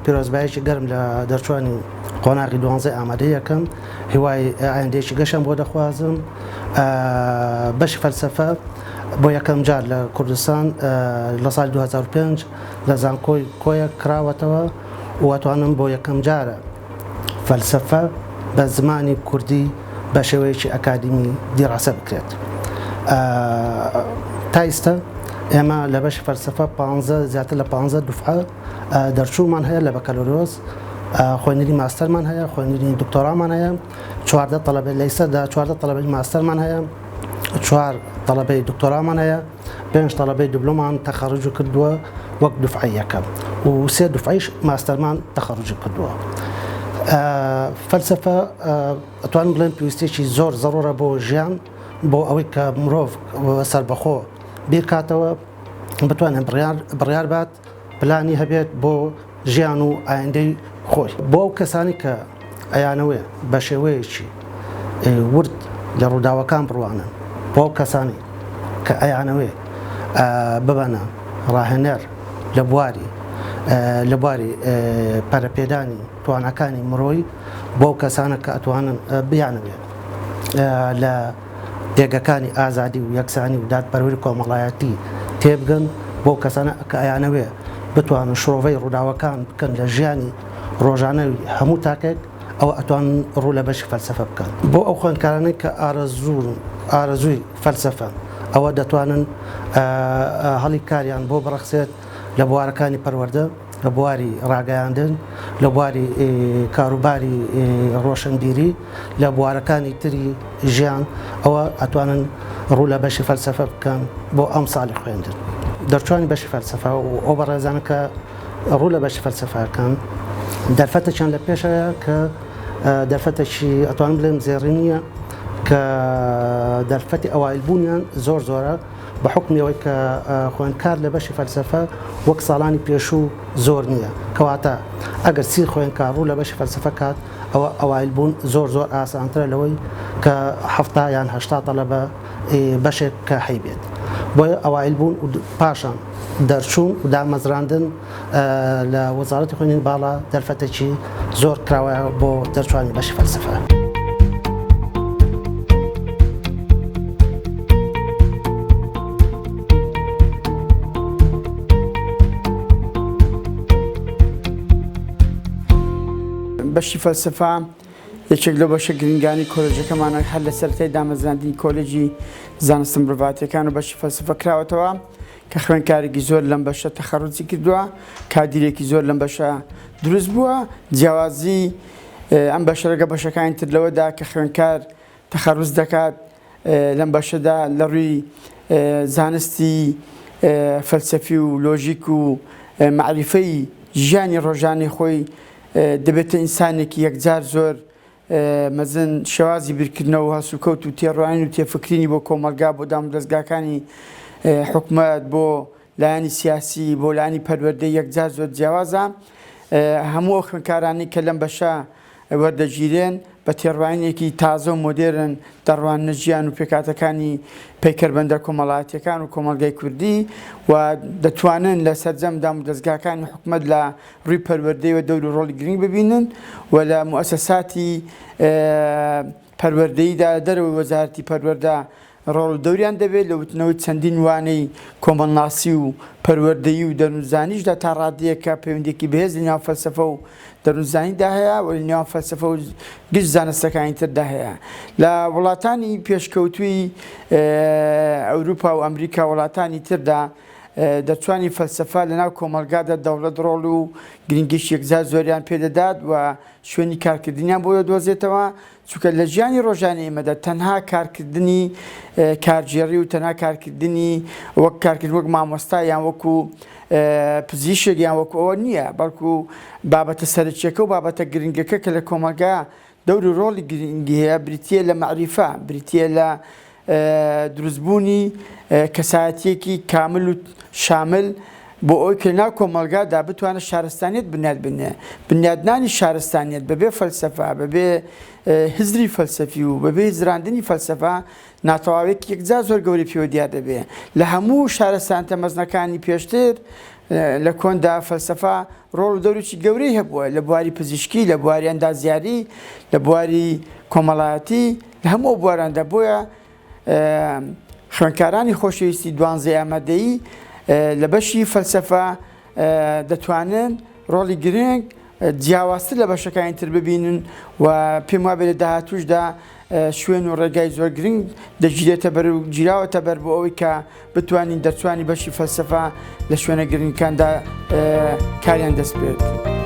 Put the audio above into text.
پیرۆزبایەکی گەرم لە دەرچوانی قۆناغی دوانزەی ئامادەیی ئەکەم، هیوای ئایندەیەکی گەشیان بۆ دەخوازم. بەشی فەلسەفە بۆ یەکەم جار لە کوردستان لە ساڵی 2005 لە زانکۆی کۆیە کراوەتەوە و ئەتوانم بۆ یەکەم جارە فەلسەفە بە زمانی کوردی بە شێوەیەکی ئەکادیمی دیراسە بکرێت. تا ئیستا ئێمە لە بەشی فەلسەفە پانزە زیاتر لە پانزە دوفعە دەرچوومان هەیە لە بەکەلۆریۆس، خوێندنی ماستەرمان هەیە، خوێندنی دکتۆرامان هەیە، 14 تەڵەبە لە ئیستادا 14 تەڵەبەی ماستەرمان هەیە، چوار تەڵەبەی دکتۆرامان هەیە، پێنج تەڵەبەی دبلۆمان تەخەڕوج کردووە وەک دوفعەی یەکەم و سێ دوفعەیش ماستەرمان تەخەڕوج کردووە. فەلسەفە ئەتوانم بڵێم پێویستیەکی زۆر زەڕوڕە بۆ ژیان بۆ ئەوەی کە مرۆڤ سەربەخۆ بیرکاتەوە بتوانێت بڕیار بڕیار بات پلانی هەبێت بۆ ژیان و ئایندەی خۆی. بۆ ئەو کەسانەی کە ئەیانەوێ بە شێوەیەکی ورد لە ڕووداوەکان بڕوانن، بۆ ئەو کەسانەی کە ئەیانەوێ ببەنە ڕاهێنەر لە بواری لە بواری پەرەپێدانی تواناکانی مرۆی، بۆ ئەو کەسانە کە ئەتوانن بیانەوێ لە پێگەکانی ئازادی و یەکسانی و دادپەروەری کۆمەڵایەتی تێبگەن، بۆ کەسانە کە ئەیانەوێ بتوانن شرۆڤەی ڕووداوەکان بکەن لە ژیانی ڕۆژانەی هەموو تاکێک، ئەوە ئەتوانن ڕوو لە بەشی فەلسەفە بکەن. بۆ ئەو خوێندکارانەی کە ئارەزوون ئارەزووی فەلسەفەن، ئەوە دەتوانن هەڵی کاریان بۆ بڕەخسێت لە بوارەکانی پەروەردە، لە بواری ڕاگەیاندن، لە بواری کاروباری ڕۆشنبیری، لە بوارەکانی تری ژیان، ئەوە ئەتوانن ڕوو لە بەشی فەلسەفە بکەن بۆ ئەم ساڵی خوێندن. دەرچوانی بەشی فەلسەفە و ئەو بەڕێزانە کە ڕوو لە بەشی فەلسەفە ئەکەن دەرفەتێکیان لە پێشەیە کە دەرفەتێکی ئەتوانم بڵێم زێڕینیە کە دەرفەتی ئەوایل بوونیان زۆر زۆرە. بە حوکمی ئەوەی کە خوێندکار لە بەشی فەلسەفە وەک ساڵانی پێشوو زۆر نییە، کەواتە ئەگەر سی خوێندکار ڕوو لە بەشی فەلسەفە کات ئەوە ئەوایل بوون زۆر زۆر ئاسانترە لەوەی کە 70 یان 80 تەلەبە بەشێک کە هەیبێت. بۆیە ئەوایل بوون و پاشان دەرچوون و دامەزراندن لە وەزارەتی خوێندنی باڵا دەرفەتێکی زۆر کراوەیە بۆ دەرچوانی بەشی فەلسەفە. بەشی فەلسەفە یەکێک لەو بەشە گرنگانی کۆلێژەکەمانە هەر لە سەرەتای دامەزراندنی کۆلێژی زانستە مرۆڤاتیەکان و بەشی فەلسەفە کراوەتەوە کە خوێندکارێکی زۆر لەم بەشە تەخەروجی کردووە، کادیرێکی زۆر لەم بەشە دروست بووە، جیاوازی ئەم بەشە لەگەڵ بەشەکانی تر لەوەدا کە خوێندکار تەخەروج دەکات لەم بەشەدا لە ڕووی زانستی فەلسەفی و لۆژیک و مەعریفەی ژیانی ڕۆژانەی خۆی دەبێتە ئینسانێکی یەکجار زۆر مەزن شێوازی بیرکردنەوە و هەڵسوکەوت و تێڕوانین و تێفکرینی بۆ کۆمەڵگا، بۆ دامودەزگاکانی حکومەت، بۆ لایەنی سیاسی، بۆ لایەنی پەروەردەی یەکجار زۆر جیاوازە. هەموو ئەو خوێندکارانەی کە لەم بەشە وەردەگیرێن بە تێڕوانینێکی تازە و مۆدێرن دەڕواننە ژیان و پێکهاتەکانی پەیکەربەندە کۆمەڵایەتییەکان و کۆمەڵگای کوردی و دەتوانن لە سەرجەم دامودەزگاکانی حکومەت لە ڕووی پەروەردەیەوە دەور و ڕۆڵی گرنگ ببینن و لە موئەسەساتی پەروەردەییدا لە دەرەوەی وەزارەتی پەروەردە ڕۆڵ و دەوریان دەبێت لە وتنەوەی چەندین وانەی کۆمەڵناسی و پەروەردەیی و دەروونزانیشدا تا ڕادەیەک کە پەیوەندییەکی بەهێز لە نێوان فەلسەفە و دەروونزانیدا هەیە و لە نێوان فەلسەفە و گشت زانستەکانی تردا هەیە لە وڵاتانی پێشکەوتووی ئەوروپا و ئەمریکا وڵاتانی تردا دەرچوانی فەلسەفە لەناو کۆمەڵگادا دەوڵەت ڕۆڵ و گرنگیی یەکجار زۆریان پێدەدات و شوێنی کارکردنیان بۆ دەدۆزێتەوە، چونکە لە ژیانی ڕۆژانەی ئێمەدا تەنها کارکردنی کارگێڕی و تەنها کارکردنی وەک کارکردن وەک مامۆستا یان وەکو پزیشک یان وەکو ئەوە نییە، بەڵکو بابەتە سەرەکییەکە و بابەتە گرنگەکە کە لە کۆمەڵگا دەور و ڕۆڵی گرنگی هەیە بریتییە لە مەعریفە، بریتییە لە دروستبوونی کەسایەتییەکی کامل و شامل. بۆ ئەوەی کە لەناو کۆمەڵگادا بتوانێت شارستانیەت بنیات بنێ. بنیاتنانی شارستانیەت بەبێ فەلسەفە، بەبێ هزری فەلسەفی و بەبێ هزراندنی فەلسەفە ناتەواویەکی یەکجار زۆر گەورەی پێوە دیار دەبێ. لە هەموو شارستانیەتە مەزنەکانی پێشتر لە کۆندا فەلسەفە ڕۆڵ و دەورێکی گەورەی هەبووە لە بواری پزیشکی، لە بواری ئەندازیاری، لە بواری کۆمەڵایەتی، لە هەموو ئەو بواراندا. بۆیە خوێندکارانی خۆشەویستی دوانزەی ئامادەیی لە بەشی فەلسەفە دەتوانن ڕۆڵی گرنگ جیاوازتر لە بەشەکانی تر ببینن و پێم وابێ لە داهاتووشدا شوێن و ڕێگای زۆر گرنگ دەگیرێتە بەر و گیراوەتە بەر بۆ ئەوەی کە بتوانین دەرچوانی بەشی فەلسەفە لە شوێنە گرنگەکاندا کاریان دەست بێت.